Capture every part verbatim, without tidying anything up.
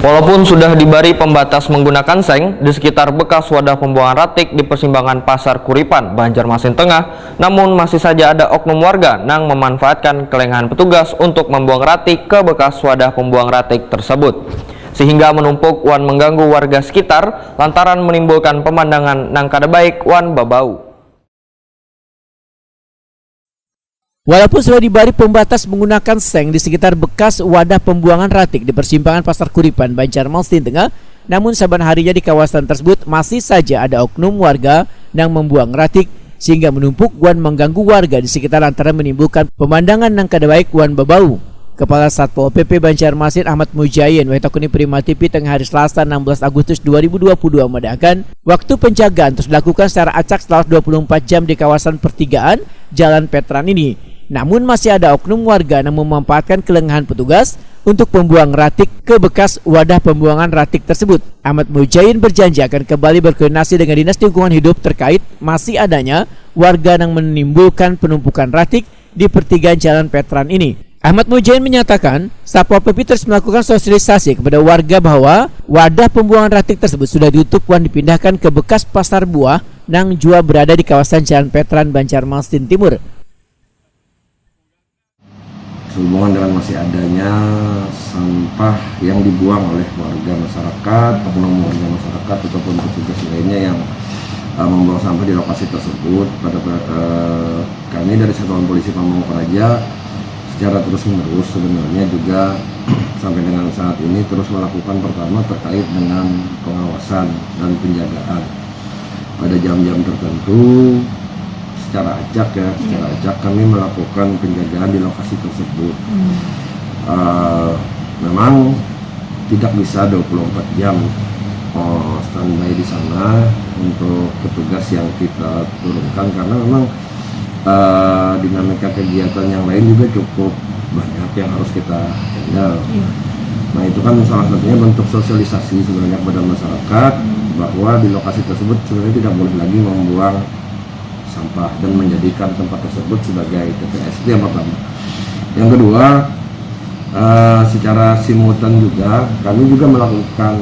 Walaupun sudah dibari pembatas menggunakan seng di sekitar bekas wadah pembuangan ratik di persimpangan Pasar Kuripan, Banjarmasin Tengah, namun masih saja ada oknum warga nang memanfaatkan kelengahan petugas untuk membuang ratik ke bekas wadah pembuang ratik tersebut, sehingga menumpuk wan mengganggu warga sekitar lantaran menimbulkan pemandangan nang kada baik wan babau. Walaupun sudah dibari pembatas menggunakan seng di sekitar bekas wadah pembuangan ratik di persimpangan Pasar Kuripan, Banjarmasin Tengah, namun saban harinya di kawasan tersebut masih saja ada oknum warga yang membuang ratik sehingga menumpuk wan mengganggu warga di sekitar lantaran menimbulkan pemandangan yang kada baik wan babau. Kepala Satpol P P Banjarmasin Ahmad Mujain wahitakuni Prima T V tengah hari Selasa enam belas Agustus dua ribu dua puluh dua madahkan, waktu penjagaan terus dilakukan secara acak selama dua puluh empat jam di kawasan pertigaan Jalan Petran ini. Namun masih ada oknum warga yang memanfaatkan kelengahan petugas untuk membuang ratik ke bekas wadah pembuangan ratik tersebut. Ahmad Mujain berjanji akan kembali berkoordinasi dengan Dinas Lingkungan Hidup terkait masih adanya warga yang menimbulkan penumpukan ratik di pertigaan Jalan Petran ini. Ahmad Mujain menyatakan, Satpol P P terus melakukan sosialisasi kepada warga bahwa wadah pembuangan ratik tersebut sudah ditutup dan dipindahkan ke bekas pasar buah yang juga berada di kawasan Jalan Petran, Banjarmasin Timur. Sehubungan dengan masih adanya sampah yang dibuang oleh warga masyarakat, oknum warga masyarakat ataupun petugas lainnya yang uh, membuang sampah di lokasi tersebut, pada uh, kami dari Satuan Polisi Pamung Praja secara terus-menerus sebenarnya juga sampai dengan saat ini terus melakukan, pertama terkait dengan pengawasan dan penjagaan pada jam-jam tertentu. Secara acak ya, secara acak kami melakukan penjagaan di lokasi tersebut. Uh, memang tidak bisa dua puluh empat jam uh, standby di sana untuk petugas yang kita turunkan karena memang uh, dinamika kegiatan yang lain juga cukup banyak yang harus kita handle. Nah, itu kan salah satunya bentuk sosialisasi sebenarnya kepada masyarakat bahwa di lokasi tersebut sebenarnya tidak boleh lagi membuang sampah dan menjadikan tempat tersebut sebagai T P S. Itu yang pertama. Yang kedua, uh, secara simultan juga kami juga melakukan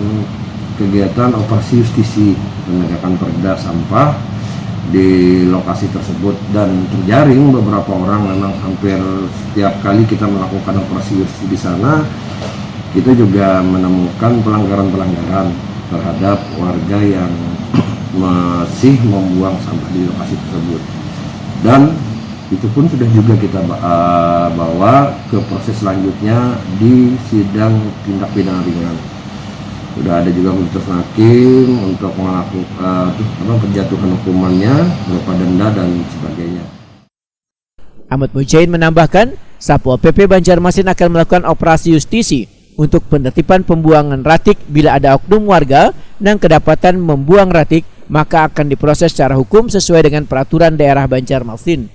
kegiatan operasi justisi penegakan perda sampah di lokasi tersebut dan terjaring beberapa orang, memang hampir setiap kali kita melakukan operasi justisi di sana kita juga menemukan pelanggaran-pelanggaran terhadap warga yang masih membuang sampah di lokasi tersebut. Dan itu pun sudah juga kita uh, bawa ke proses selanjutnya di sidang tindak pidana ringan. Sudah ada juga putusan hakim untuk melakukan uh, apa, penjatuhan hukumannya berupa denda dan sebagainya. Ahmad Mujain menambahkan, Satpol P P Banjarmasin akan melakukan operasi justisi untuk penertiban pembuangan ratik bila ada oknum warga yang kedapatan membuang ratik maka akan diproses secara hukum sesuai dengan peraturan daerah Banjarmasin.